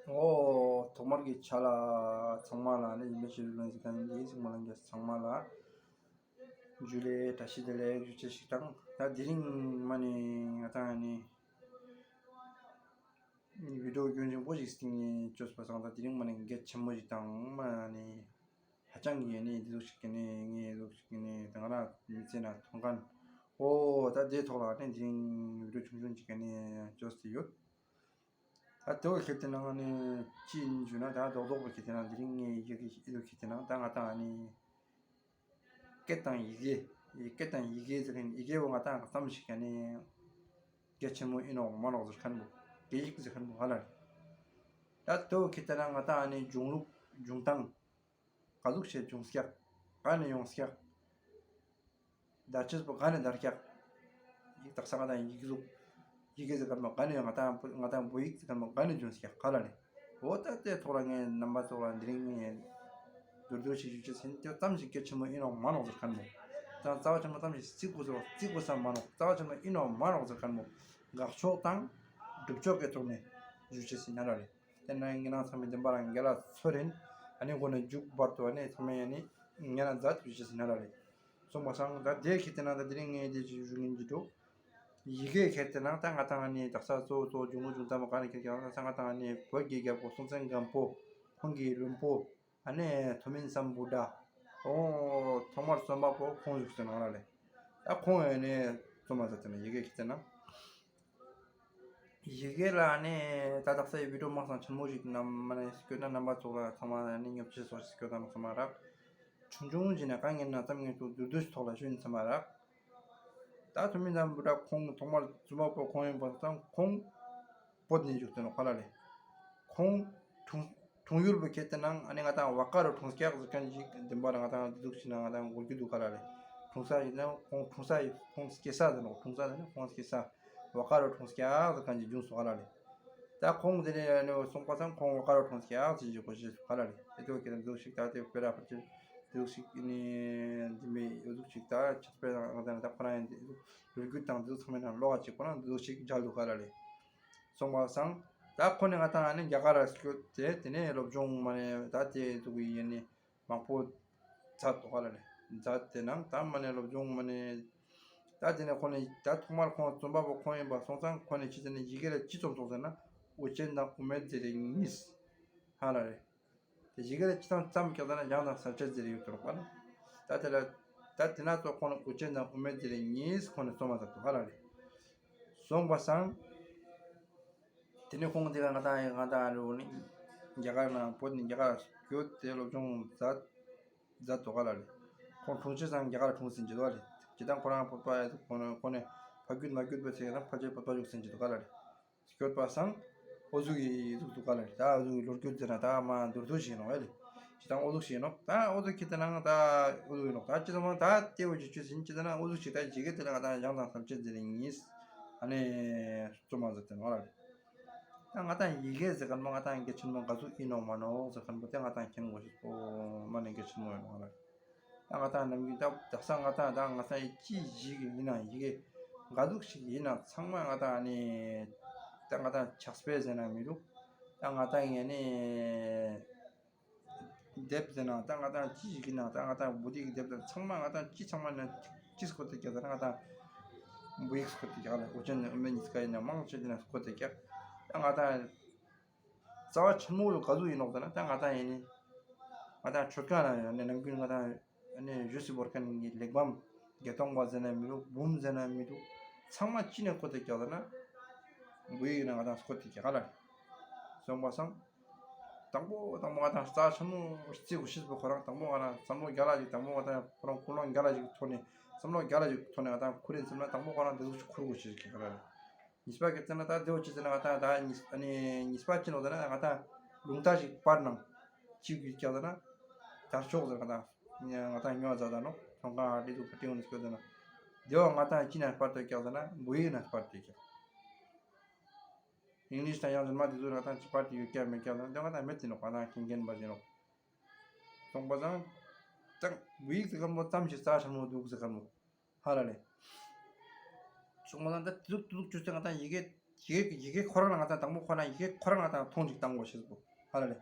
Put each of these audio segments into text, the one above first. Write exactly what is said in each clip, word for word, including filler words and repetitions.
འོ་ཐོག་མར་གྱི་ཆ་ལ་ཚང་མ་ལ་ནི་ཡིན་པའི་ཕྱིར་ལུང་ཟིག་དང་ཡིན་ཟིག་མ་ལང་གི་ཚང་མ་ལ་ཇུ་ལེ་བཀྲ་ཤིས་བདེ་ལེགས་ཞུ་ཅེས་ཤིག་དང་། ད་དེ་རིང་མ་ནི་ང་དང་ནི་བི་ཌིའོ་སྐྱོན་ཅན་པོ་ཞིག་སྟིང་ནི་བཅོས་པ་སང་ད་དེ་རིང་མ་ནི་གལ་ཆེན་མོ་ཞིག་དང་མ་ནི་ཧ་ཅང་གི་ནི་འདི་ཟུག་ཞིག་གི་ནི་ངའི་ཟུག་ཞིག་གི་ནི་ད་ང་རང་མི་ཚེ་ན་མཐོང་མཁན། འོ་ད་དེའི་ཐོག་ལ་ནི་དེ་རིང་བི་ཌིའོ་ཆུང་ཆུང་ཅིག་གི་ནི་བཅོས་ཏེ་ཡོད། ད་དེ་བོ་ཁྱེར་ཏེ་ན་ནི་ཅི་ཡིན་ཞུ་ན་ད་རྡོག་རྡོག་པོ་ཁྱེར་ཏེ་ན་དེ་རིང་ངའི་ཡི་གེ་ཨི་ལུ་ཁྱེར་ཏེ་ན་ད་ང་དང་ནི་སྐད་དང་ཡི་གེ་སྐད་དང་ཡི་གེ་ཟེར་མཁན་ཡི་གེ་བོ་ང་དང་ཙམ་ཞིག་ག་ནི་གལ་ཆེན་མོ་ཨིན་ནོག་མ་ནོག་ཟེར་མཁན་བོ་སྐད་ཡིག་ཟེར་མཁན་བོ་ཧ་ལ་རེད། ད་དེ་བོ་ཁྱེར་ཏེ་ན་ང་དང་ནི་འབྱུང་ལུགས་འབྱུང་སྟངས་ག་ཟུག་ཞིག་བྱུང་སྐྱག་ག་ནས་ཡོང་སྐྱག་དར་ཆེས་པོ་ག་ནས་དར་སྐྱག་ཡིག་དག་ས་ང་དང་ཡིག་གཟུགས་ཡི་གེ་ཟེར་མཁན་པོ་ག་ནས་ཡོང་ང་དང་ང་དང་བོད་ཡིག་ཟེར་མཁན་པོ་ག་ནས་བྱུང་སྐྱག་ག་ལ་ནས། འོ་ད་དེ་ཐོག་ལ་ངས་རྣམ་པ་ཚོ་ལ་འདི་རིང་ངས་མདོར་བསྡུས་ཤིག་ཞུ་ཅེས་ཡིན། དེ་ཙམ་ཞིག་གལ་ཆེན་མོ་ཨིན་ནོག་མ་ནོག་ཟེར་མཁན་པོ་ད་རྩ་བ་ཆེན་མོ་ཙམ་ཞིག་རྩི་དགོས་ཟེར་རྩི་དགོས་ས་མ་ནོག་རྩ་བ་ཆེན་མོ་ཨིན་ནོག་མ་ནོག་ཟེར་མཁན་པོ་འགག་ཕྱོགས་དང་སྒྲུབ་ཕྱོགས་ཀྱི་ཐོག་ནས་ཞུ་ཅེས་ཡིན་ན་ར་རེད། དེ་ན་ངེད་རང་ཚང་མའི་བདེན་པ་རང་རྒྱལ་ལ་ཚོར་རིན། ཨ་ནི་འགོ་ནས་མཇུག་བར་དུ་ཨ་ནི་ཚང་མས་ཨ་ནི་ཉན་ན་མཛད་དུ་ཞུ་ཅེས་ཡིན་ན་ར་རེད། སོང་པ་སང་ད་དེ་ཁྱེར་ཏེ་ན་ད་དེ་རིང་ངས་དེ་ཞུ་ཞུ་ཡིན་གྱི་འདུག་ཡི་གེ་ཁྱེར་ཏེ་ན་ད་ང་དང་ཨ་ནི་དག་ས་གཙོ་བོ་གཙོ་བོ་འབྱུང་ལུགས་འབྱུང་སྟངས་མ་ག་ནས་ཁྱེར་ཀྱང་ད་ང་དང་ཨ་ནི་བོད་ཀྱི་རྒྱལ་པོ་སྲོང་བཙན་སྒམ་པོ་ཁོང་གི་རིན་པོ་ཨ་ནི་ཐོན་མི་སམ་བྷོ་ཊ། འོ་ཐོག་མར་རྩོམ་པ་པོ་ཁོང་བཞུགས་སའི་ནང་ལ་ལེ། ད་ཁོང་ཨ་ནི་རྩོམ་མ་ཟེར་ཏེ་ན་ཡི་གེ་ཁྱེར་ཏེ་ན། ཡི་གེ་ལ་ནི་ད་དག་ས་ཡི་བི་ཌིའོ་མ་སང་ཆེན་མོ་ཞིག་ནམ་མ་ནི་སྐྱོད་ན་རྣམ་པ་ཚོ་ལ་ཚང་མ་ནི་ཉོབ་ཆེ་སོ་ཞིག་སྐྱོད་ན་ཚང་མ་རག་ཆུང་ཆུང་ཞིག་ན་གང་ངན་ན་ཙམ་ངན་ཚོ་བསྡུས་བསྡུས་ཐོག་ལ་ཞུ་ཡིན་ཚང་མ་རག་ད་ཐུ་མི་ནམ་བུ་ད་ཁོང་ཐོག་མར་རྩོམ་པ་པོ་ཁོང་ཡིན་པ་དང་ཁོང་བོད་ནས་བཞུགས་ཏེ་ནོག་ཧ་ལ་ལེ། ཁོང་འཁྲུངས་འཁྲུངས་ཡུལ་བོ་ཁྱེར་ཏེ་ན་ཨ་ནི་ང་དང་བ་ཀ་རུ་འཁྲུངས་སྐྱག་ཟེར་མཁན་ཞིག་བདེན་པ་ར་ང་དང་འདི་ཟུག་ཞིག་ན་ང་དང་གོ་རྒྱུ་འདུག་ཧ་ལ་ལེ། འཁྲུངས་ས་ཡིན་ན་ཁོང་འཁྲུངས་ས་ཡིན་ཁོང་སྐྱེ་ས་ཟེར་ནོག་འཁྲུངས་ས་ཟེར་ན་ཁོང་སྐྱེ་ས་བ་ཀ་རུ་འཁྲུངས་སྐྱག་ཟེར་མཁན་ཞིག་བྱུང་སོང་ཧ་ལ་ལེ། ད་ཁོང་དེ་ནས་ཨ་ནི་སོང་པ་སང་ཁོང་བ་ཀ་རུ་འཁྲུངས་སྐྱག་ཟེར་ཞིག་གོ་ཤེས་སོང་ཧ་ལ་ལེ། དེ་དུས་ཁྱེད་རང་འདི་ཟུག་ཞིག་ད་དེ་དཔེ་ར་ཕར་ཕྱིན་འདི་ཟུག་ཞིག་ནི་འདི་མི་འདི་ཟུག་ཞིག་ད་ཆགས་པའི་ནང་ང་དང་ད་ཁོ་རང་ཡིན་འདི་ཟུག་ལོ་རྒྱུས་དང་འདི་ཚང་མའི་ནང་ལོགས་ཀ་ཅིག་ཁོ་རང་འདི་ཟུག་ཞིག་མཇལ་འདུག་ཧ་ལ་ལེ། སོང་པ་སང་ད་ཁོ་ནི་ང་དང་ཨ་ནི་རྒྱ་གར་ལ་སྐྱོད་དེ་དེ་ནས་སློབ་སྦྱོང་མ་ནི་ད་དེ་ཟུག་ཡིན་ནི་མང་པོ་མཛད་དོ་ཧ་ལ་ལེ། མཛད་དེ་ནང་ད་མ་ནི་སློབ་སྦྱོང་མ་ནི་ད་དེ་ནས་ཁོ་ནི་ད་ཐོག་མར་ཁོང་རྩོམ་པ་པོ་ཁོང་ཡིན་པ་སོང་ཙང་ཁོ་ནི་ཅི་ཟེར་ནི་ཡི་གེ་ལ་ཅི་རྩོམ་སོང་ཟེར་ན་དབུ་ཅན་དང་དབུ་མེད་ཟེར་རེ་གཉིས་ཧ་ལ་ལེ། དེ་ཡི་གེ་ལ་ཅི་དང་ཙམ་སྐྱག་ཟེར་ན་ཡང་དང་གསལ་བྱེད་ཟེར་ཡོད་དོ་རོགས་པ་ན། ད་དེ་ལ་ད་དེ་ན་ཚོ་ཁོང་ལ་དབུ་ཅན་དང་དབུ་མེད་ཟེར་རེ་གཉིས་ཁོང་ནི་རྩོམ་མ་ཟེར་དོ་ཧ་ལ་ལེ། སོང་པ་སང་དེ་ནས་ཁོང་དེ་ལ་ང་དང་ང་དང་རུ་ནི་རྒྱ་གར་ནང་བོད་ནི་རྒྱ་གར་སྐྱོད་དེ་སློབ་སྦྱོང་མཛད་མཛད་དོ་ཧ་ལ་ལེ། ཁོང་འཁྲུངས་ཆེ་སང་རྒྱ་གར་འཁྲུངས་ཟིན་གྱི་དོ་ཧ་ལེ། ཇི་ལྟར་ཁོ་རང་བོད་པ་ཡ་ཁོ་ནི་ཁོ་ནི་ཕ་རྒྱུད་མ་རྒྱུད་པ་ཚེ་ཡང་ཕལ་ཆེར་བོད་པ་བཞུགས་ཟིན་གྱི་དོ་ཧ་ལ་ལེ། སྐྱོད་པ་སང་། འོ་ཟུག་གི་ཟུག་འདུག་ག་ལ་རེད། ད་འོ་ཟུག་གི་ལོ་རྒྱུས་ཟེར་ན་ད་མ་མདོར་བསྡུས་ཤིག་ཡིན་ནོག་ཨེ་ལེ། ཅི་དང་འོ་ཟུག་ཤིག་ཡིན་ནོག་ད་འོ་ཟུག་ཁྱེར་ཏེ་ན་ད་འོ་ཟུག་ཡིན་ནོག་ད་ཅི་ཙམ་ད་ལྟེ་བོ་ཅིག་ཆུད་ཟིན་ཅི་ཟེར་ན་འོ་ཟུག་ཤིག་ད་ཇི་གེ་དེ་ལ་ང་དང་ཡང་དང་ཐམས་ཅད་ཟེར་ནི་ཨ་ནི་རྩོམ་མ་ཟེར་ཏེ་ནོག་ལ་རེད། ད་ང་དང་ཡི་གེ་ཟེར་མཁན་མོ་ང་དང་གལ་ཆེན་མོ་ག་ཟུག་ཡིན་ནོག་མ་ནོག་ཟེར་མཁན་པོ་དེ་ང་དང་མཁྱེན་དགོས་ཤེས་པོ་མ་ནི་གལ་ཆེན་མོ་ཡིན་ནོག་ལ་རེད། ད་ང་དང་ནམ་རྒྱུན་ད་དག་ས་ང་དང་ད་ང་དང་ཡི་ཅི་ཞིག་ཡིན་ན་ཡི་གེ་ག་ཟུག་ཞིག་ཡིན་ན་ཚང་མ་ང་དང་ནི་ད་ང་དང་ཕྱག་དཔེ་ཟེར་ན་མི་འདུག་ད་ང་དང་ཡང་ནི་དེབ་ཟེར་ན་ད་ང་དང་ཅི་ཞིག་ཡིན་ན་ད་ང་དང་བུ་དིག་དེབ་དང་ཚང་མ་ང་དང་ཅི་ཚང་མ་ནི་ཅི་སྐོར་དེ་རྒྱག་ད་ང་དང་བུ་ཡིག་སྐོར་དེ་རྒྱག་ལ་འོ་ཅན་ནི་འོ་མེ་ཉིས་ཀ་ཡིན་ན་མང་ཆེ་དེ་ན་སྐོར་དེ་རྒྱག་ད་ང་དང་རྩ་བ་ཆེན་མོ་ག་ཟུག་ཡིན་ནོག་ཟེར་ན་ད་ང་དང་ཡིན་ནི་ང་དང་ཆོས་ཁང་ན་ཡོད་ནི་ནམ་རྒྱུན་ང་དང་ནི་བཞུགས་སུ་བོར་མཁན་གྱི་གླེགས་བམ་བརྒྱད་སྟོང་པ་ཟེར་ན་མི་འདུག་འབུམ་ཟེར་ན་མི་འདུག་ཚང་མ་ཅི་ནས་སྐོར་ཏེ་རྒྱག་ཟེར་ན་བོད་ཡིག་ནས་ང་དང་སྐོར་ཏེ་རྒྱག་ལ་སོང་པ་སང་། དང་པོ་དང་པོ་ང་དང་རྩ་ཆེན་མོ་རྩི་དགོས་ཤེས་པོ་ཁོ་རང་དང་པོ་ང་དང་བསམ་བློ་རྒྱ་ལ་ཞིག་དང་པོ་ང་དང་ཁོ་རང་ཀུན་སློང་རྒྱ་ལ་ཞིག་ཐོག་ནས་བསམ་བློ་རྒྱ་ལ་ཞིག་ཐོག་ནས་ང་དང་ཁུར་ཡིན་ཟེར་ན་དང་པོ་ཁོ་རང་དེ་ཟུག་ཞིག་ཁུར་དགོས་ཤེས་ཞིག་རྒྱག་ལ་རེད། གཉིས་པ་གལ་ཏེ་ན་ད་དེ་བོ་ཅི་ཟེར་ན་ང་དང་ད་གཉིས་ཨ་ནི་གཉིས་པ་ཅི་ནོག་ཟེར་ན་ང་དང་ལུང་རྟགས་ཤིག་པར་ནང་ཅི་གི་རྒྱག་ཟེར་ན་དར་ལྕོག་ཟེར་ང་དང་ང་དང་ཉོ་ཟ་ད་ནོག་ཚོང་ཁང་ཨ་དེ་ཚོ་ཕ་ཏི་ཡོང་ནས་སྐྱོད་ཟེར་ན་དེ་བོ་ང་དང་ཅི་ནས་པར་དུ་རྒྱག་ཟེར་ན་བོད་ཡིག་ནས་པར་དུ་རྒྱག་ཨིང་ལིཤ་དང་ཡང་ཟེར་མ་དེ་ཚོ་ང་དང་ཅི་པར་དུ་ཡོད་རྒྱག་མེད་རྒྱག་ཟེར་ན་དེ་ང་དང་མེད་དེ་ནོག་ང་དང་མཁྱེན་མཁན་པ་ཅི་ནོག་སོང་པ་སང་ད་བོད་ཡིག་ཟེར་མཁན་པོ་ཙམ་ཞིག་རྩ་ཆེན་མོ་འདུག་ཟེར་མཁན་པོ། ཧ་ལ་ལེ། ཚང་མ་ལ་ད་དུག་དུག་ཅུ་སྟེ་ང་དང་ཡི་གེ་ ཡི་གེ་ཡི་གེ་ཁོ་རང་ལ་ང་ཏང་དང་པོ་ཁོ་ན་ཡི་གེ་ཁོ་རང་ལ་ང་ཏང་མཐོང་ཅིག་བཏང་དགོས་ཤེས་པོ་ཧ་ལ་ལེ།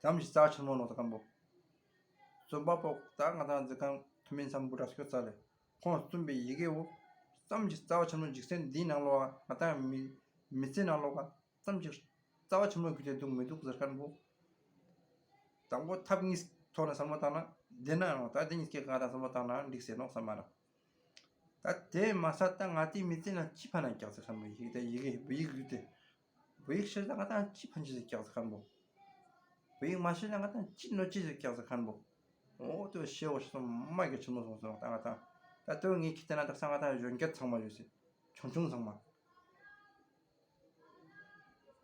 ཙམ་ཞིག་རྩ་བ་ཆེན་མོ་ནོག་ད་ཁན་པོ། རྩོམ་པ་པོ་ད་ང་ཏང་ཟེར་ཁན་ཐུ་མིན་སམ་བྷོ་ཊ་སྐྱོད་ཙ་ལེ། ཁོང་རྩོམ་པའི་ཡི་གེ་བོ་ཙམ་ཞིག་རྩ་བ་ཆེན་མོ་འཇིག་རྟེན་འདིའི་ནང་ལོགས་ང་ཏང་མི་མི་ཚེའི་ནང་ལོགས་ཙམ་ཞིག་རྩ་བ་ཆེན་མོ་གྱུར་ཏེ་འདུག་མི་འདུག་ཟེར་ཁན་བོ། དང་པོ་ཐབས་གཉིས་ཐོག་ནས་བསམ་བློ་བཏང་ན་བདེན་ན་ཡང་ད་དེ་གཉིས་ཀྱི་ང་ཏང་བསམ་བློ་བཏང་ན་འགྲིག་སེ་ནོག་བསམ་མ་རག་ད་དེ་མ་ཟད་ད་ང་ཏིའི་མི་ཚེ་ན་ཅི་ཕན་ན་ཀྱག་ཟེར་ཁན་བོ་ཡི་གེ་ད་ཡི་གེ་བོད་ཡིག་ཡོད་དེ། བོད་ཡིག་ཤེས་ན་ང་ཏང་ཅི་ཕན་ཅེས་ཟེར་ཀྱག་ཟེར་ཁན་བོ། བོད་ཡིག་མ་ཤེས་ན་ང་ཏང་ཅི་གནོད་ཅེས་ཟེར་ཀྱག་ཟེར་ཁན་བོ། འོ་དེ་ཤེས་འོ་ཤེས་སོང་མ་གལ་ཆེན་མོ་སོང་སོང་ད་ང་ཏང་། ད་དེ་ངས་ཁྱེད་དེ་ན་དག་ས་ང་ཏང་གཞོན་སྐྱེས་ཚང་མ་ཡོད་སེ། ཆུང་ཆུང་ཚང་མ།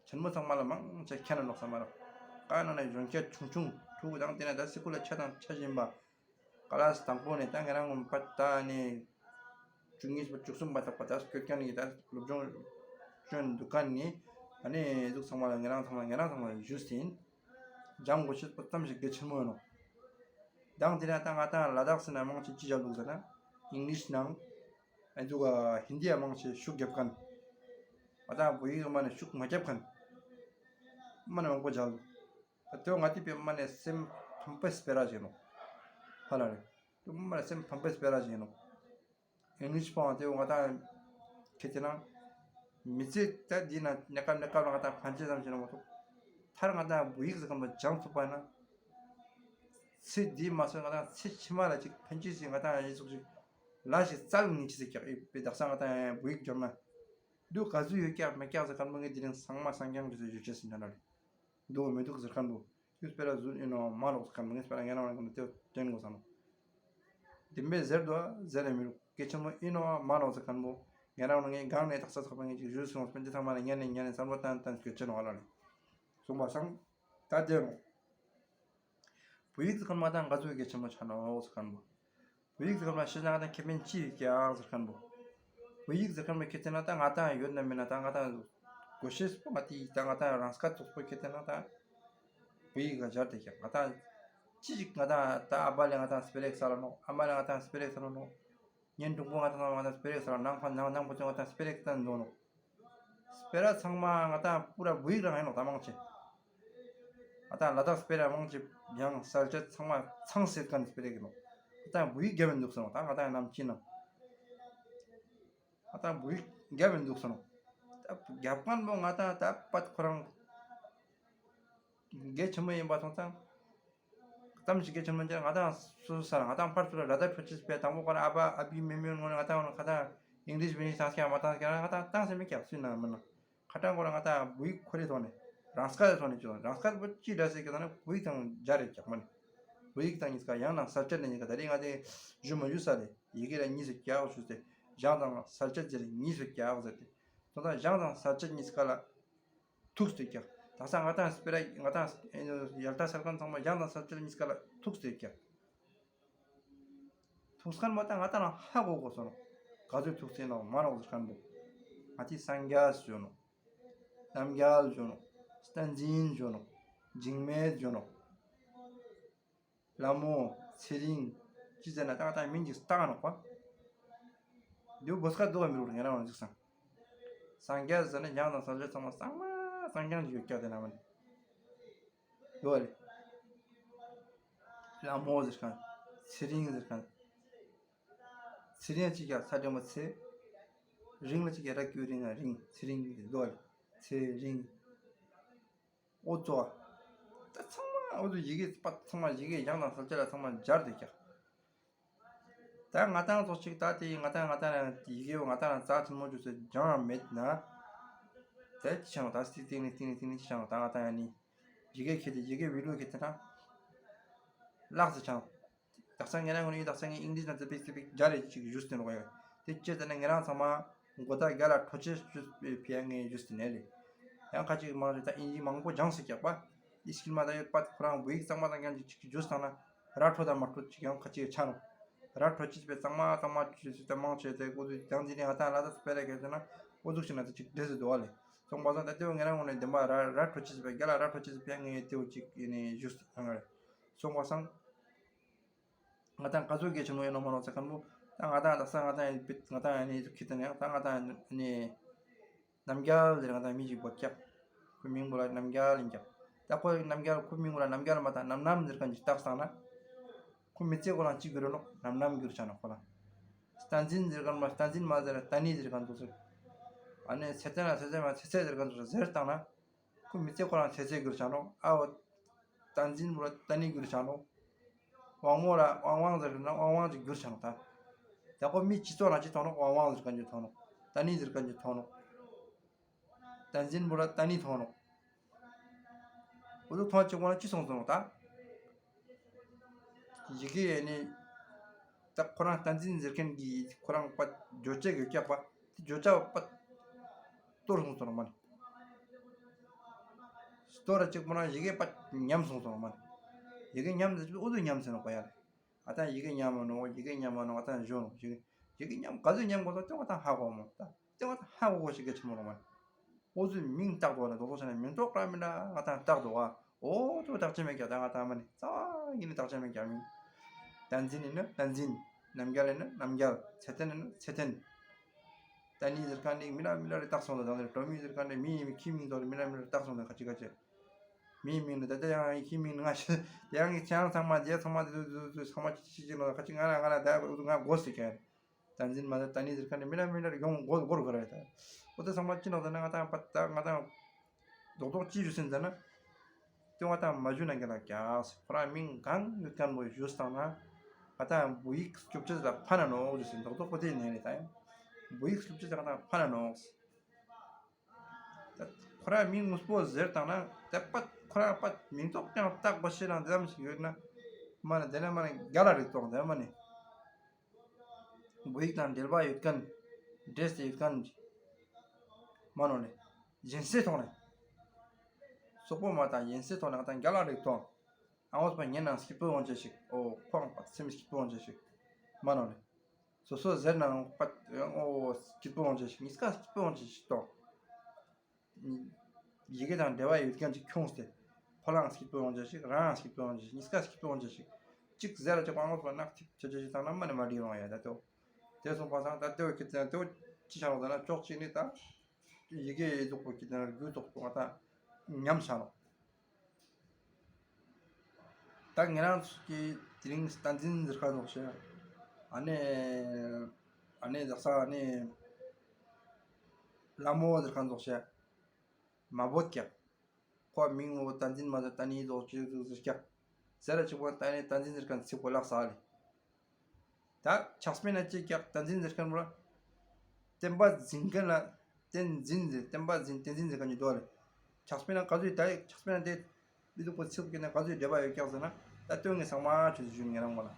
ཆེན་མོ་ཚང་མ་ལ་མང་ཆེ་ཁྱེད་ན་ནོག་བསམ་མ་རག་ཀ་ནང་ནས་གཞོན་སྐྱེས་ཆུང་ཆུང་ཕྲུ་གུ་དང་དེ་ནས་ད་སི་ཀུལ་ལ་ཆ་དང་ཆ་བཞིན་པ། ཀ་ལ་སི་དང་པོ་ནས་ད་ང་རང་ངོ་མ་ད་ནི་བཅུ་གཉིས་པ་བཅུ་གསུམ་པ་ཐག་པ་ད་སྐྱོད་ཀྱང་ནི་ད་སློབ་སྦྱོང་སྐྱོན་འདུག་ག་ནི་ཨ་ནི་ཟུག་ཚང་མ་ལ་ང་རང་ཚང་མ་ང་རང་ཚང་མ་ཞུས་ཟིན། སྦྱང་དགོས་ཤེས་པོ་ཙམ་ཞིག་གལ་ཆེན་མོ་ཡིན་ནོག་དང་དེ་ནས་ད་ང་ཏང་ལ་དྭགས་སི་ན་མང་ཆེ་ཅི་བྱ་འདུག་ཟེར་ན། ཨིང་ལིཤ་ནང་ཨ་འདུག་ག་ཧིན་དི་ཡ་མང་ཆེ་ཤུགས་རྒྱབ་ཁན། ང་ཏང་བོད་ཡིག་མ་ནས་ཤུགས་མ་རྒྱབ་ཁན། མ་ནས་མང་པོ་བྱ་འདུག་ད་དེ་ང་ཏི་པའི་མ་ནས་སེམས་ཕམ་པའི་སྤེ་ར་ཞིག་ཡིན་ནོག་ཧ་ལ་རེ། དེ་མ་ནས་སེམས་ཕམ་པའི་སྤེ་ར་ཞིག་ཡིན་ནོག་ཨིང་ལིཤ་པོ་དེ་ང་ཏང་ཁྱེད་དེ་ན་མི་ཚེ་ད་འདི་ན་གནས་སྐབས་གནས་སྐབས་ལ་ང་ཏང་ཕན་ཆེ་ཙམ་ཞིག་ན་མ་གཏོགས། མཐར་ང་ཏང་བོད་ཡིག་ཟེར་ཁན་པོ་སྦྱང་ཐུབ་པ་ན། ཚེ་འདི་མ་སོན་ང་ཏང་ཚེ་ཕྱི་མ་ལ་ཅིག་ཕན་ཆེ་ཞིག་ང་ཏང་ཡིན་ཟུག་ཅིག་ལ་ཞིག་རྩལ་ངེས་ཅི་ཟེར་ཀྱག་ཨེ་པའི་དག་ས་ང་ཏང་བོད་ཡིག་སྦྱང་ན། འདུག་ག་ཟུག་ཡོད་ཀྱག་མེད་ཀྱག་ཟེར་ཁན་པོ་ངས་དེ་རིང་ཚང་མ་སང་རྐྱང་དུ་ཞུ་ཅེས་ཟིན་ན་ལ། འདུག་མི་འདུག་ཟེར་ཁན་པོ། ཁྱོད་སྤེ་ར་ཟུར་ཨིན་ནོག་མ་ནོག་ཟེར་ཁན་པོ་ངས་སྤེ་ར་ངས་རང་ལ་ཁོ་ན་དེ་དྲན་དགོས་ས་ནོག་དེ་འབད་ཟེར་དུ་ཟེར་རེ་མི་རུག་གལ་ཆེན་མོ་ཨིན་ནོག་མ་ནོག་ཟེར་ཁན་པོ། ངས་རང་ལ་ངས་སྒང་ནས་དག་ས་ཚགས་པ་ངས་ཅིག་ཞུས་སོང་སྤེན་ཏེ་ཚང་མ་ལ་ཉན་ནས་ཉན་ནས་བསམ་བློ་བཏང་བཏང་གལ་ཆེན་ནོག་ཨ་ལ་ནི། གསུངས་པ་སང་། ད་དེ་ནོག་བོད་ཡིག་ཟེར་ཁན་མ་དང་ག་ཚོད་གལ་ཆེན་མོ་ཆ་ནོག་ཟེར་ཁན་པོ། བོད་ཡིག་ཟེར་ཁན་མ་ཤེས་ན་ང་ཏང་ཁེ་ཕན་ཅི་ཡོད་ཀྱག་ཟེར་ཁན་པོ། བོད་ཡིག་ཟེར་ཁན་པོ་ཁྱེད་དེ་ན་ད་ང་ཏང་ཡོད་ན་མེད་ན་ད་ང་ཏང་གོ་ཤེས་པོ་ང་ཏི་ད་ང་ཏང་རང་སྐད་ཐོག་པོ་ཁྱེད་དེ་ན་ད་བོད་ཡིག་ག་སྦྱར་ཏེ་ཀྱག་ང་ཏང་ཅི་ཞིག་ང་ཏང་ད་ཨ་བ་ལེ་ང་ཏང་སྤེ་ར་ཞིག་སལ་ནོག་ཨ་མ་ལེ་ང་ཏང་སྤེ་ར་ཞིག་སལ་ནོག་གཉེན་དྲུང་པོ་ང་ཏང་ང་ཏང་སྤེ་ར་ཞིག་སལ་ནོག་ནང་པ་ནང་ནང་པ་ཚོ་ང་ཏང་སྤེ་ར་ཞིག་སལ་ནོག་སྤེ་ར་ཚང་མ་ང་ཏང་པུ་ར་བོད་ཡིག་རང་ཨིན་ནོག་ད་མང་ཆེ། ང་ཏང་ལ་དྭགས་སྤེ་ར་མང་ཆེ་ཡང་གསལ་བྱེད་ཚང་མ་ཚང་སེ་ཁན་སྤེ་ར་ཨིན་ནོག་ང་ཏང་བོད་ཡིག་རྒྱབ་ཨིན་འདུག་སོང་ད་ང་ཏང་ནམ་ཅི་ནང་ང་ཏང་བོད་ཡིག་རྒྱབ་ཨིན་འདུག་སོང་། ད་རྒྱབ་ཁན་པོ་ང་ཏང་ད་པད་ཁོ་རང་གལ་ཆེན་མོ་ཨིན་པ་སོང་ཙང་། ཙམ་ཞིག་གལ་ཆེན་མོ་ཅན་ང་ཏང་སོ་སོ་ས་ང་ཏང་ཕར་ཚུར་ལ་ལ་དྭགས་འཕྲོད་ཅེས་པའི་དང་པོ་ཁོ་རང་ཨ་ཕ་ཨ་བི་མེ་མེ་ངོ་ནས་ང་ཏང་ང་ཏང་ཨིང་ལིཤ་བི་ནི་ཏང་སྐྱ་མ་ཏང་སྐྱ་ང་ཏང་ཏང་སེ་མི་ཀྱག་སུ་ན་མི་ན། ཁ་ཏང་ཁོ་རང་ང་ཏང་བོད་ཡིག་ཁོ་རེ་ཐོག་ནས་རང་སྐད་ཐོག་ནས་ཅོ་རང་སྐད་པོ་ཅི་འདྲ་ཟེར་ཀྱག་ན་བོད་ཡིག་དང་སྦྱར་རེ་ཀྱག་མ་ནི། བོད་ཡིག་དང་གཉིས་ཀ་ཡང་ན་གསལ་བྱེད་ནས་གཉིས་ཀ་ད་རེས་ང་ཏེ་ཞུ་མ་ཞུ་ས་ལེ་ཡི་གེ་ལ་གཉིས་སུ་ཀྱག་ཞུ་སྟེ་སྦྱང་དང་གསལ་བྱེད་ཟེར་གཉིས་སུ་ཀྱག་ཟེར་ཏེ། དོན་དག་སྦྱང་དང་གསལ་བྱེད་གཉིས་ཀ་ལ་ཐུག་སྟེ་ཀྱག་དག་ས་ང་ཏང་སྤེ་ར་ང་ཏང་ཡལ་ཏ་སལ་ཁན་ཚང་མ་སྦྱང་དང་གསལ་བྱེད་གཉིས་ཀ་ལ་ཐུག་སྟེ་ཀྱག་ཐུག་ཁན་མ་ཏང་ང་ཏང་ལ་ཧ་གོ་གོས་སོ་ནོག་ག་ཚོད་ཐུག་སྟེ་ནོག་མ་ནོག་ཟེར་ཁན་པོ། ང་ཏི་སངས་རྒྱས་ཞུ་ནོག་རྣམ་རྒྱལ་ཞུ་ནོག་བསྟན་འཛིན་ཞུ་ནོག་འཇིགས་མེད་ཞུ་ནོག་ལྷ་མོ་ཚེ་རིང་ཅི་ཟེར་ན་ཏག་ཏག་མིང་ཅིག་བཏགས་ནོག་པ། དེ་བོ་བོད་སྐད་འདུག་ག་མི་རུག་ངེ་རང་ལ་འཇིགས་སང་། སངས་རྒྱས་ཟེར་ན་ཡང་དང་གསལ་བྱེད་ཚང་མ་གཙང་མ་གཙང་རྐྱང་ཅིག་ཡོད་ཀྱག་དེ་ན་མ་ནི། འདུག་ག་ལེ། ལྷ་མོ་ཟེར་ཁན། ཚེ་རིང་ཟེར་ཁན། ཚེ་རིང་ཅིག་ཡ་ཚ་འདྲེ་མོ་ཚེ། རིང་ལ་ཅིག་ཡ་ར་ཀྱུ་རིང་ང་རིང་ཚེ་རིང་འདུག་ག་ལེ། ཚེ་རིང་། འོ་ཙོ། ད་ཚང་མ་འོ་ཙོ་ཡི་གེ་པ་ཚང་མ་ཡི་གེ་ཡང་དང་གསལ་བྱེད་ལ་ཚང་མ་སྦྱར་ཏེ་ཀྱག་ད་ང་ཏང་ཙོགས་ཅིག་ད་དེ་ང་ཏང་ང་ཏང་ཡི་གེ་བོ་ང་ཏང་རྩ་ཆེན་མོ་ཅོས་སེ་སྦྱང་མེད་ན། ད་ཅི་ཆ་ནོག་ད་སྟིང་ནེ་སྟིང་ནེ་སྟིང་ནེ་ཅི་ཆ་ནོག་ད་ང་ཏང་ཡ་ནི་ཡི་གེ་ཁྱེར་ཏེ་ཡི་གེ་ཝེ་ལུ་ཁྱེར་ཏེ་ན་ལག་ཟེར་ཆ་ནོག་དག་ས་ངེ་རང་ངོ་ནི་དག་ས་ངེ་ཨིང་ལིཤ་ན་ཙི་པིག་ཙི་པིག་སྦྱར་རེ་ཅིག་ཞུས་ཏེ་ནོག་ཡ། དེ་ཅི་ཟེར་ན་ངེ་རང་ཚང་མ་མགོ་ད་རྒྱ་ལ་འཕྲོད་ཅེས་ཞུས་པའི་ཕི་ཡ་ངེ་ཞུས་ཏེ་ནེ་ལེ། ཡང་ཁ་ཅིག་མང་རེ་ད་ཨིན་ཇི་མང་པོ་སྦྱངས་སེ་ཀྱག་པ། ཨི་སྐྱིད་མ་ད་ཡོད་པ་ཁོ་རང་བོད་ཡིག་གཙང་མ་དང་ཀྱང་ཅིག་ཅིག་ཞུས་ཏང་ན་ར་འཕྲོད་དང་མ་འཕྲོད་ཅིག་ཡང་ཁ་ཅིག་ཆ་ནོག་ར་འཕྲོད་ཅེས་པའི་གཙང་མ་གཙང་མ་ཅིག་ཞུས་ཏེ་མང་ཆེ་དེ་ཀོ་ཚུལ་ཡང་དེ་ནེ་ང་ཏང་ལ་དྭགས་སི་སྤེ་ར་ཁྱེར་ཏེ་ན་ཀོ་ཚུལ་ཞིག་ན་དེ་ཅིག་འདྲེས་སེ་འདུག་ག་ལེ། སོང་པ་སང་ད་དེ་བོ་ངེ་རང་ངོ་ནེ་བདེན་པ་ར་ར་འཕྲོད་ཅེས་པའི་རྒྱ་ལ་ར་འཕྲོད་ཅེས་པའི་ངེ་དེ་བོ་ཅིག་ཨིན་ནེ་ཞུས་ཏེ་ཡོང་ག་ལེ། སོང་པ་སང་ང་ཏང་ག་ཚོད་གལ་ཆེན་མོ་ཡིན་ནོག་མ་ནོག་ཟེར་ཁན་བོ་ད་ང་ཏང་དག་ས་ང་ཏང་ཡ་ང་ཏང་ཡ་ནི་ཁྱེར་ཏེ་ན་ཡང་ད་ང་ཏང་ཡ་ནི་ རྣམ་རྒྱལ་ཟེར་ང་དང་མི་ཞིག་བོད་ཀྱག། ཁོའི་མིང་པོ་ལ་རྣམ་རྒྱལ་ཡིན་ཀྱག། ད་ཁོའི་རྣམ་རྒྱལ་ཁོའི་མིང་པོ་ལ་རྣམ་རྒྱལ་མ་ད་རྣམ་རྣམ་ཟེར་མཁན་ཅིག་བཏགས་སང་ན། ཁོ་མི་ཚེ་ཁོ་རང་ཅི་གྱུར་ནོག། རྣམ་རྣམ་གྱུར་ཆ་ནོག་ཁོ་ལ། བསྟན་འཛིན་ཟེར་མཁན་མ་བསྟན་འཛིན་མ་ཟེར་བསྟན་ནི་ཟེར་མཁན་ཚོ་ཟེར། ཨ་ནི་ཚེ་བརྟན་ལ་ཚེ་བརྟན་མ་ཚེ་ཚེ་ཟེར་མཁན་ཚོ་ཟེར་བཏང་ན། ཁོ་མི་ཚེ་ཁོ་རང་ཚེ་ཚེ་གྱུར་ཆ་ནོག། ཨ་བོ། བསྟན་འཛིན་པོ་ལ་བསྟན་ནི་གྱུར་ཆ་ནོག། དབང་མོ་ལ་དབང་དབང་ཟེར་ན་དབང་དབང་ཅིག་གྱུར་ཆ་ནོག་ད། ད་ཁོ་མི་སྤྱི་ཚོགས་ན་ཅི་ཐོང་ནོག། དབང་དབང་ཟེར་མཁན་ཅིག་ཐོང་ནོག། བསྟན་ནི་ཟེར་མཁན་ཅིག་ཐོང་ནོག། བསྟན་འཛིན་པོ་ལ་བསྟན་ནི་ཐོང་ནོག། འོ་ཚོ་ཐོང་ཅིག་པོ་ན་ཅི་སོང་སོང་ནོག་ད། ཡི་གེ་ཡ་ནི། ད་ཁོ་རང་བསྟན་འཛིན་ཟེར་མཁན་གྱི་ཁོ་རང་པ་བརྗོད་བྱ་གི་སྐྱག་པ། དེ་བརྗོད་བྱ་པ་སྟོར་སོང་སོང་ནོག་མ་ནི། སྟོར་ར་ཅིག་པོ་ན་ཡི་གེ་པ་ཉམས་སོང་སོང་ནོག་མ་ནི། ཡི་གེ་ཉམས་ཟེར་ཅིག་འོ་ཚོ་ཉམས་ཟེར་ནོག་པ་ཡ་ལེ། ཨ་ད་ཡི་གེ་ཉམས་མ་ནོག། ཡི་གེ་ཉམས་མ་ནོག། ཨ་ད་ཞོན་ནོག། ཡི་གེ་ཉམས་ག་ཚོད་ཉམས་གོ་ཚོད་དེ་བ་ད་ཧ་གོ་མོ་ད། དེ་བ་ད་ཧ་གོ་གོ་ཞིག་གི་ཆེན་མོ་ལོ་མ་ནི། འོ་ཚོའི་མིང་བཏགས་འདུག་ན་རྡོག་རྡོག་ཆ་ན་མིང་ཐོག་ར་མི་འདྲ་ང་དང་བཏགས་འདུག་ག། འོ་ཚོ་བཏགས་ཅི་མེད་ཀྱག་ད་ང་དང་མ་ནི་རྩ་བ་ཉིད་ནས་བཏགས་ཅི་མེད་ཀྱག་མིང་། བསྟན་འཛིན་ཡིན་ན་བསྟན་འཛིན། རྣམ་རྒྱལ་ཡིན་ན་རྣམ་རྒྱལ། ཚེ་བརྟན་ཡིན་ན་ཚེ་བརྟན། བསྟན་ནི་ཟེར་མཁན་ནི་མི་ལ་མི་ལ་རེ་བཏགས་སོང་ད་དང་ནི་གྲོ་མི་ཟེར་མཁན་ནི་མི་ཡི་མི་ཁྱི་མིང་ཚོ་རེ་མི་ལ་མི་ལ་རེ་བཏགས་སོང་ད་ཁ་ཅིག་ཁ་ཅིག། མིའི་མིང་ནི་ད་ལྟ་ཡང་ཡི་ཁྱི་མིང་ནི་ང་ཤི་ཡང་གི་ཁྱེད་རང་ཚང་མ་རྗེས་ཚང་མ་དེ་དུ་དུ་དུ་ཚང་མ་ཅི་ཅི་ཅི་ནོ་ཁ་ཅིག་ང་ལ་ང་ལ་ད་འུ་ང་དགོས་སི་ཁྱེད། བསྟན་འཛིན་མ་ཟེར་བསྟན་ནི་ཟེར་མཁན་ནི་མི་ལ་མི་ལ་ཡོང་མགོ་སྐོར་ག་རེ་ད། འོ་དེ་ཚང་མ་ཅི་ནོག་ཟེར་ན་ང་དང་པ་ད་ང་དང་རྡོག་རྡོག་ཅི་ཞུ་སེན་ཟེར་ན། དེ་ང་དང་མ་ཞུ་ན་རྒྱལ་ལ་རྒྱགས། ཁོ་རང་མིང་གང་ཡོད་མཁན་པོ་ཞུས་བཏང་ན། ང་དང་བོད་ཡིག་སྐྱོབ་ཅེས་ལ་ཕན་ན་ནོག་ཞུ་སེན་རྡོག་རྡོག་པོ་དེ་ནས་ནི་ད་ཡང་། བོད་ཡིག་སྐྱོབ་ཅེས་ལ་ང་དང་ཕན་ན་ནོག། ད་ཁོ་རང་མིང་དངོས་པོ་ཟེར་བཏང་ན་དེ་པ་ཁོ་རང་པ་མིང་ཐོག་ཀྱང་བཏགས་པ་ཞིག་ལ་འདི་ཙམ་ཞིག་ཡོད་ན། མ་ནི་དེ་ན་མ་ནི་རྒྱལ་ལ་རིག་ཏོང་དེ་མ་ནི། བོད་ཡིག་དང་འབྲེལ་བ་ཡོད་མཁན། འདྲེས་ཏེ་ཡོད་མཁན། མ་ནོ་ལེ། སྦྱིན་སྲེག་ཐོག་ནས། སོག་པོ་མ་དང་སྦྱིན་སྲེག་ཐོག་ནས་ང་དང་རྒྱལ་ལ་རིག་ཏོང་། ཨ་འོ་སོ་པ་ཉན་ནང་སྐྱིད་པོ་ཡོང་ཅེས་ཤིག། འོ་ཁོང་པ་སེམས་སྐྱིད་པོ་ཡོང་ཅེས་ཤིག། མ་ནོ་ལེ། སོ་སོ་ཟེར་ནང་པ་འོ་སྐྱིད་པོ་ཡོང་ཅེས་ཤིག། གཉིས་ཀ་སྐྱིད་པོ་ཡོང་ཅེས་ཤིག་ཏོ། ཡི་གེ་དང་འབྲེལ་བ་ཡོད་མཁན་ཅིག་ཁྱོངས་ཏེ། ཕོ་ལང་སྐྱིད་པོ་ཡོང་ཅེས་ཤིག། རང་སྐྱིད་པོ་ཡོང་ཅེས་ཤིག། གཉིས་ཀ་སྐྱིད་པོ་ཡོང་ཅེས་ཤིག། གཅིག་ཟེར་ལ་ཅིག་པ་ཨ་འོ་སོ་པ་ནག་ཐིག་ཆེ་ཆེ་ཞིག་བཏང་ན་མ་ནི་མ་འགྲིག་རུང་ཡ་ད་དེ་འོ། དེ་སོང་པ་སང་ད་དེ་བོ་ཁྱེད་ཅག་དེ་བོ་ཅི་ཆ་རོགས་ད་ན་ཅོག་ཅིག་ནི་ད། ཡི་གེ་ཡི་ཐོག་པོ་ཁྱེད་ཅག་རྒྱུ་ཐོག་པོ་ང་ད་ཉམས་ཆ་རོགས། ད་ང་རང་ཚོ་གི་དེ་རིང་བསྟན་འཛིན་ཟེར་མཁན་ནོག་ཤེ། ཨ་ནེ་ཨ་ནེ་ཟག་ས་ཨ་ནེ་ལ་མོ་ཟེར་མཁན་ནོག་ཤེ། མ་བོད་ཀྱག། ཁོ་མིང་འོ་བསྟན་འཛིན་མ་ཟེར་བསྟན་ནི་ཟོག་ཅིག་ཟེར་ཀྱག། ཟེར་ར་ཅིག་པོ་བསྟན་ནི་བསྟན་འཛིན་ཟེར་མཁན་ཚིག་པོ་ལགས་ས་ལེ། ད་ཕྱག་དཔེ་ན་ཅི་ཀྱག་བསྟན་འཛིན་ཟེར་མཁན་པོ་ལ། བསྟན་པ་འཛིན་མཁན་ལ་བསྟན་འཛིན་ཟེར་བསྟན་པ་འཛིན་བསྟན་འཛིན་ཟེར་མཁན་ནི་འདུག་ལེ། ཕྱག་དཔེ་ན་ག་ཚོད་ད་ཕྱག་དཔེ་ན་དེ་འདི་ཚོ་པོ་ཚིག་པོ་ཀྱི་ན་ག་ཚོད་འབྲེལ་བ་ཡོད་ཀྱག་ཟེར་ན། ད་དོན་ངས་ཚང་མ་ཆུ་ཚོད་ཞུ་ངེ་རང་ངོ་ལ།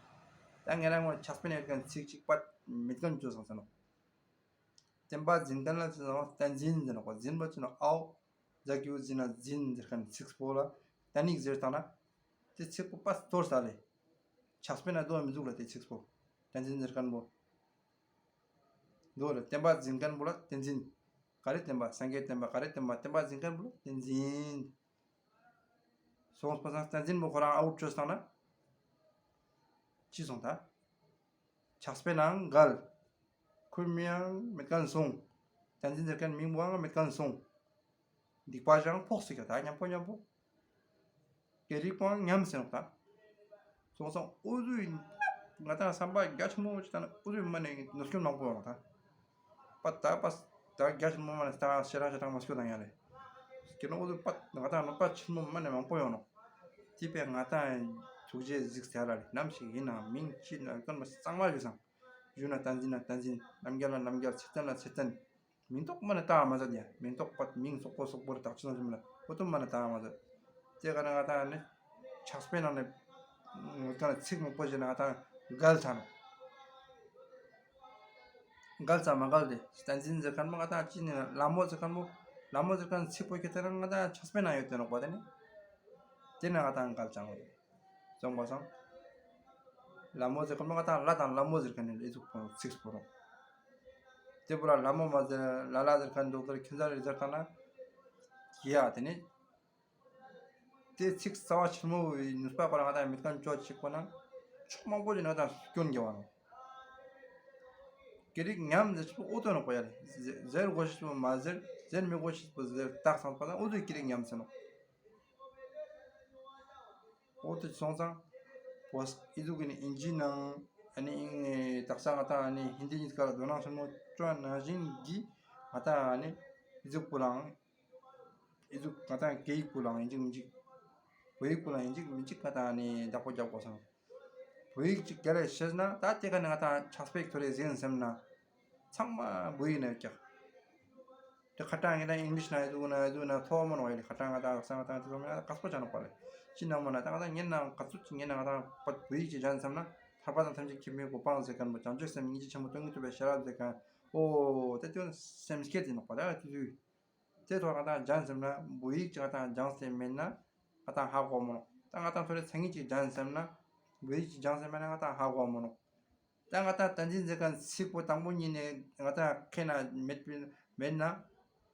ད་ངེ་རང་ངོ་ཕྱག་དཔེ་ན་ཡོད་མཁན་ཚིག་ཅིག་པ་མེད་མཁན་བཅོས་སོང་ཟེར་ནོག། བསྟན་པ་འཛིན་མཁན་ལ་ཅི་ཟེར་ན་བསྟན་འཛིན་ཟེར་ནོག་པ། འཛིན་པ་ཅི་ནོག་ཨའོ། ཛ་གི་གུ་འཛིན་ན་འཛིན་ཟེར་མཁན་ཚིག་པོ་ལ་བསྟན་ཡིག་ཟེར་བཏང་ན། དེ་ཚིག་པོ་པ་སྟོར་ས་ལེ། ཕྱག་དཔེ་ན་དོ་མི་འདུག་ལ་དེ་ཚིག་པོ། བསྟན་འཛིན་ཟེར་མཁན་པོ། འདུག་ལེ། བསྟན་པ་འཛིན་མཁན་པོ་ལ་བསྟན་འཛིན། ག་རེ་བསྟན་པ་སངས་རྒྱས་བསྟན་པ་ག་རེ་བསྟན་པ་བསྟན་པ་འཛིན་མཁན་པོ་ལ་བསྟན་འཛིན། སོང་པ་སང་བསྟན་འཛིན་པོ་ཁོ་རང་ཨའུཊ་བཅོས་བཏང་ན། ཅི་སོང་ད། ཕྱག་དཔེ་ནང་འགལ། ཁོའི་མིང་ཡང་མེད་མཁན་སོང་། བསྟན་འཛིན་ཟེར་མཁན་མིང་པོའང་མེད་མཁན་སོང་། སྡིག་པ་ཞིག་ཕོག་སི་ཀྱག་ད་མཉམ་པོ་མཉམ་པོ། སྐད་རིགས་པོའང་ཉམས་སེ་ནོག་ད། སོང་སོང་འུ་ཚོའི་ང་དང་བསམ་པ་རྒྱ་ཆེན་མོ་ཅིག་ད་ན་འུ་ཚོའི་མ་ནས་གནོད་སྐྱོན་མང་པོ་ཡོང་ད། པ་ད་པ་ད་རྒྱ་ཆེན་མོ་མ་ནས་ད་ཤེ་རང་ཤེ་ཐང་མ་སྐྱོ་དང་ཡ་ལེ། ཀྱེ་ནོ་འུ་ཚོ་པ་ང་དང་གནོད་པ་ཆེན་མོ་མ་ནས་མང་པོ་ཡོང་ནོག། དེ་པས་ང་དང་ཐུགས་རྗེ་གཟིགས་ཟེར་ལ་ལེ། ནམ་ཞིག་ཡིན་ནའང་མིང་ཅི་ན་ཀུན་མ་གཙང་མ་ཞུ་སང་། ཞུ་ན་བསྟན་འཛིན་ན་བསྟན་འཛིན། རྣམ་རྒྱལ་ལ་རྣམ་རྒྱལ། ཚེ་བརྟན་ལ་ཚེ་བརྟན། མིང་ཐོག་མ་ནི་བཏང་མ་ཟད་ཡ། མིང་ཐོག་པ་མིང་སོག་པོ་སོག་པོ་རེ་བཏགས་ཅི་ན་ཅི་མ་ལ་འོ་དུ་མ་ནི་བཏང་མ་ཟད། དེ་ག་ན་ང་དང་ནི་ཕྱག་དཔེ་ནང་ནས་ང་དང་ཚིག་མང་པོ་ཞིག་ན་ང་དང་འགལ་ཚ་ནོག། འགལ་ཚ་མ་འགལ་ཏེ་བསྟན་འཛིན་ཟེར་མཁན་པོ་ང་དང་ཅི་ནི་ལ་མོ་ཟེར་མཁན་པོ་ལ་མོ་ཟེར་མཁན་ཚིག་པོ་ཁྱེད་དེ་ན་ང་དང་ཕྱག་དཔེ་ནང་ཡོད་དེ་ནོག་པ་དེ་ནི། དེ་ན་ང་དང་འགལ་ཚ་ནོག། སོང་པ་སང་། ལ་མོ་ཟེར་མཁན་པོ་ང་དང་ལ་དང་ལ་མོ་ཟེར་མཁན་ནི་ལས་ཚུགས་པོ་ཚིག་པོ་རུང་། དེ་པོ་ལ་ལ་མོ་མ་ཟེར་ལ་ལ་ཟེར་མཁན་འདུག་ཟེར་ཁྱེད་ཟེར་ཟེར་བཏང་ན། ཀྱི་ཡ་དེ་ནི། དེ་ཚིག་རྩ་བ་ཆེན་མོ་བའི་ནུས་པ་པ་ལ་ང་དང་མེད་མཁན་ཅོ་ཅིག་པོ་ན། ཕྱོགས་མང་པོ་ཞིག་ང་དང་སྐྱོན་རྒྱབ་བ་ནོག། སྐད་རིགས་ཉམས་ཟེར་ཅིག་པོ་འོ་དོ་ནོག་པ་ཡ་ལེ། ཟེར་དགོས་ཤེས་པོ་མ་ཟེར། ཟེར་མི་དགོས་ཤེས་པོ་ཟེར་བཏགས་སང་པ་དང་འོ་དུ་ཀི་རིག་ཉམས་སེ་ནོག། འོ་དུ་སོང་ཙང་བོད་ཨི་ཟུག་གི་ནི་ཨིན་ཇི་ནང་ཨ་ནི་ཨིན་དག་ས་ང་ཏང་ཨ་ནི་ཧིན་དི་ཉིས་ཀ་ལ་དོ་སྣང་ཆེན་མོ་ཅོ་ན་བཞིན་གི་ང་ཏང་ཨ་ནི་ཨི་ཟུག་པོ་ལའང་ཨི་ཟུག་ང་ཏང་སྐད་ཡིག་པོ་ལའང་ཨིན་ཇི་མིན་ཇི་བོད་ཡིག་པོ་ལའང་ཨིན་ཇི་མིན་ཇི་ང་ཏང་ཨ་ནི་བདག་པོ་རྒྱབ་དགོས་སང་། བོད་ཡིག་ཅིག་རྒྱལ་ལ་ཤེས་ན་ད་དེ་ཀ་ནི་ང་ཏང་ཕྱག་དཔེ་ཐོ་རེ་ཟིན་སེམས་ན་ཚང་མ་བོད་ཡིག་ནས་ཀྱག། དེ་ཁ་ཏང་ངེ་ན་ཨིང་ལིཤ་ན་ཨི་ཟུག་ན་ཨི་ཟུག་ན་ཐོག་མ་ནོག་ཡ་ལེ། ཁ་ཏང་ང་ཏང་ང་ཏང་དེ་ཚོ་མེད་ན་དཀའ་སྤོ་ཆ་ནོག་པ་ལེ། ཅི་ནང་མ་ན་ད་ང་ཏང་ངེ་ན་ག་ཚོད་ཅིག་ངེ་ན་ང་ཏང་བོད་ཡིག་ཅིག་སྦྱང་སེམས་ན་ཐར་པ་དང་ཐམས་ཅད་མཁྱེན་པའི་གོ་འཕང་ཟེར་མཁན་པོ་བྱང་ཆུབ་སེམས་སྙིང་རྗེ་ཆེན་པོ་སྟོང་ཉིད་རྟོགས་པའི་ཤེས་རབ་ཟེར་མཁན་འོ་དེ་དུས་སེམས་བསྐྱེད་དེ་ནོག་པ་ད་དེ་དུས། དེ་ཐོག་ང་ཏང་སྦྱང་སེམས་ན་བོད་ཡིག་ཅིག་ང་ཏང་སྦྱང་སེམས་མེད་ན་ང་ཏང་ཧ་གོ་མ་ནོག། ད་ང་ཏང་ཐོ་རེ་ཚང་ངེ་ཅིག་སྦྱང་སེམས་ན་བོད་ཡིག་ཅིག་སྦྱང་སེམས་མེད་ན་ང་ཏང་ཧ་གོ་མ་ནོག། ད་ང་ཏང་བསྟན་འཛིན་ཟེར་མཁན་ཚིག་པོ་དང་པོ་ཉིད་ནས་ང་ཏང་མཁྱེན་ན་མེད་པ་མེད་ན་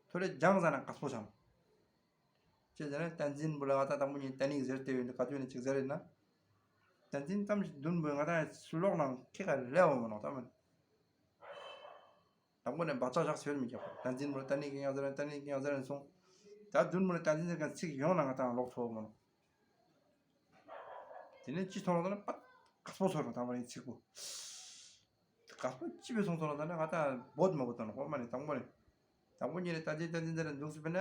ཐོ་རེ་སྦྱང་ཟ་ན་དཀའ་སྤོ་ཆ་ནོག། ཅི་ཟེར་ན་བསྟན་འཛིན་པོ་ལ་ང་ཏང་དང་པོ་ཉིད་ནས་བསྟན་ཡིག་ཟེར་ཏེ་ཡོད་འདུག་ག་དུས་ནས་ཅིག་ཟེར་ཡིན་ན། བསྟན་འཛིན་གཏམ་ཞིག་བདུན་པོ་ང་ཏང་ལོག་ནང་ཁེ་ག་ལེ་བ་མ་ནོག་ད་མིན། དང་པོ་ནས་བག་ཆགས་བཞག་ཟེར་མི་རྒྱག་པ། བསྟན་འཛིན་པོ་ལ་བསྟན་ཡིག་ཡང་ཟེར་བསྟན་ཡིག་ཡང་ཟེར་སོང་། ད་བདུན་པོ་ནས་བསྟན་འཛིན་ཟེར་མཁན་ཚིག་ཡོང་ན་ང་ཏང་ལོག་ཐུབ་མ་ནོག། དེ་ནས་ཅི་ཐོང་ལ་ད་ན་པ་དཀའ་སྤོ་ཚོར་རོ་དང་པོ་ནས་ཚིག་པོ། དཀའ་སྤོ་ཅི་བས་སོང་ཚོར་ལ་ད་ན་ང་ཏང་བོད་མ་བོད་དང་ཧོ་མ་ནས་དང་པོ་ནས། དང་པོ་ཉིད་ནས་བསྟན་འཛིན་བསྟན་འཛིན་ཟེར་རེ་འདུག་སེ་པས་ན་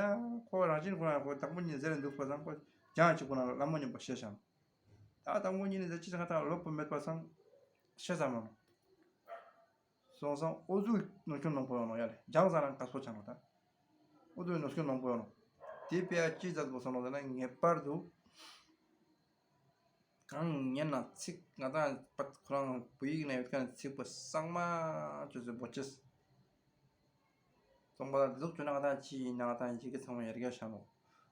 ཁོ་རང་བཞིན་ཁོ་རང་ཁོ་དང་པོ་ཉིད་ཟེར་རེ་འདུག་པ་སང་ཁོ་སྦྱང་ཅིག་ཁོ་རང་ལ་ལམ་མོ་ཉམས་པ་ཤེས་ཤང་། ད་དང་པོ་ཉིད་ནས་ཟེར་ཅི་ང་ཏང་ལོབ་པོ་མེད་པ་སང་ཤེས་ས་མ་ནོག། སོང་ཙང་འོ་ཟུག་གི་གནོད་སྐྱོན་མང་པོ་ཡོང་ནོག་ཡ་ལེ། སྦྱང་ས་ན་དཀའ་སྤོ་ཆ་ནོག་ད། འོ་ཟུག་གི་གནོད་སྐྱོན་མང་པོ་ཡོང་ནོག། དེ་དཔེ་ཡ་ཅི་ཟེར་དགོས་སོང་ནོག་ཟེར་ན་ངེས་པར་དུ་གང་ཉན་ན་ཚིག་ང་ཏང་པ་ཁོ་རང་བོད་ཡིག་ནང་ཡོད་མཁན་ཚིག་པོ་ཚང་མ་ཅོ་ཟེར་བོ་ཅེས། སོང་པ་ལ་འདི་ཟུག་བྱུང་ན་ང་ཏང་ཅི་ཡིན་ན་ང་ཏང་ཡི་གེ་ཚང་མ་ཡར་རྒྱས་ཤ་ནོག།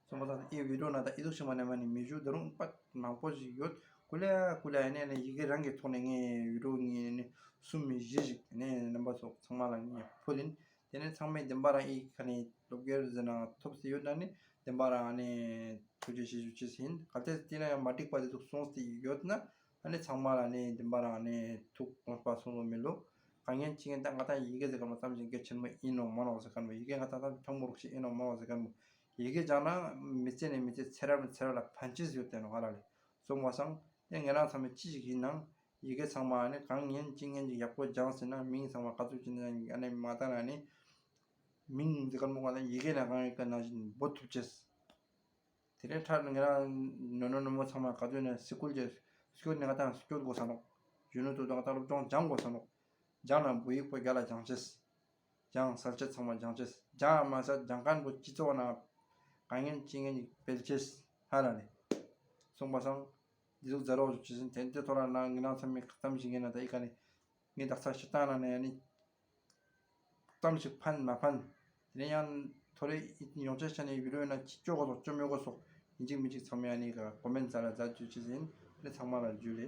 སོང་པ་ལ་ཨི་བི་ཌིའོ་ན་ད་ཨི་ཟུག་ཞིག་མ་ནས་མ་ནི་མི་ཞུ་ད་རུང་པ་མང་པོ་ཞིག་ཡོད། ཀུ་ལེ་ཀུ་ལེ་ཨ་ནི་ཨ་ནི་ཡི་གེ་རང་གི་ཐོག་ནས་ངས་བི་ཌིའོ་ངས་ཨ་ནི་གསུམ་བཞི་ཞིག་ཨ་ནི་རྣམ་པ་ཚོ་ཚང་མ་ལ་ངས་ཕུལ་ཡིན། དེ་ནས་ཚང་མས་བདེན་པ་རང་ཨི་ཁ་ནས་སློབ་གཉེར་ཟེར་ན་ཐོབ་སྟེ་ཡོད་ན་ནི་བདེན་པ་རང་ཨ་ནི་ཐུགས་རྗེ་ཆེ་ཞུ་ཅེས་ཡིན། གལ་ཏེ་དེ་ན་ཡང་མ་འགྲིག་པ་དེ་ཚོ་གསུངས་ཏེ་ཡོད་ན། ཨ་ནི་ཚང་མ་ལ་ནི་བདེན་པ་རང་ནི་ཐུགས་དགོངས་པ་གསུང་ལོ་མི་ལོ། གང་ཡིན་ཅི་ཡིན་ད་ང་ཏང་ཡི་གེ་ཟེར་མཁན་པོ་ཙམ་ཞིག་གལ་ཆེན་མོ་ཡིན་ནོག་མ་ནོག་ཟེར་མཁན་པོ་ཡི་གེ་ང་ཏང་ད་ཐང་མོ་རུག་ཞིག་ཡིན་ནོག་མ་ནོག་ཟེར་མཁན་པོ། ཡི་གེ་སྦྱང་ན་མི་ཚེ་ནས་མི་ཚེ་ཚེ་རབས་ནས་ཚེ་རབས་ལ་ཕན་ཅེས་ཡོད་དེ་ནོག་ཧ་ལ་ལེ། སོང་བ་སང་དེ་ངེད་རང་ཚང་མས་ཅི་ཞིག་ཡིན་ནང་ཡི་གེ་ཚང་མ་ཨ་ནི་གང་ཡིན་ཅི་ཡིན་ཅིག་ཡག་པོ་སྦྱངས་ཟིན་ན་མིང་ཚང་མ་ག་ཚོད་ཅིག་ཨ་ནི་མ་ལྟ་ན་ཨ་ནི་མིང་ཟེར་མཁན་པོ་ང་ཏང་ཡི་གེ་ནང་གང་ཡིན་ག་ནང་བཞིན་འབོད་ཐུབ་ཅེས། དེ་རིང་ཁྲར་ང་རང་ནོ་ནོ་ནོ་མོ་ཚང་མ་ག་དུས་ནས་སི་ཀུལ་གྱི་སྐྱོད་ནས་ང་ཏང་སྐྱོད་དགོས་ས་ནོག། གཞོན་ནུ་ཚོ་དང་ང་ཏང་སློབ་སྦྱོང་སྦྱང་དགོས་ས་ནོག། སྦྱང་ན་བོད་ཡིག་པོ་རྒྱལ་ལ་སྦྱང་ཅེས། སྦྱང་སལ་ཅེས་ཚང་མ་སྦྱང་ཅེས། སྦྱང་མ་ཟད་སྦྱང་མཁན་པོ་སྤྱི་ཚོགས་ནང་གང་ཡིན་ཅི་ཡིན་སྤེལ་ཅེས་ཧ་ལ་ནི། སོང་པ་སང་འདི་ཟུག་ཛ་རོགས་ཞུ་ཅེས་ཡིན། དེ་འདི་ཐོག་ལ་ན་ང་ཏང་ཚང་མས་གཏམ་ཞིག་ཡིན་ན་ད་ཨི་ཀ་ནི་ངས་དག་ས་ཞིག་བཏང་ན་ནས་ཨ་ནི། གཏམ་ཞིག་ཕན་མ་ཕན། དེ་ནས་ཡང་ཐོ་རེ་ཡོང་ཆེ་ཆ་ནས་བི་ཌིའོ་ཡིན་ན་ཅི་ཅོ་དགོས་སོག་ཅོ་མི་དགོས་སོག་ཡིན་ཅིག་མིན་ཅིག་ཚང་མས་ཨ་ནི་ག་ཀོ་མེན་ཊ་ཙ་ལ་མཛད་བཅུག་ཅེས་ཡིན། དེ་ནས་ཚང་མ་ལ་འཇུ་ལེ།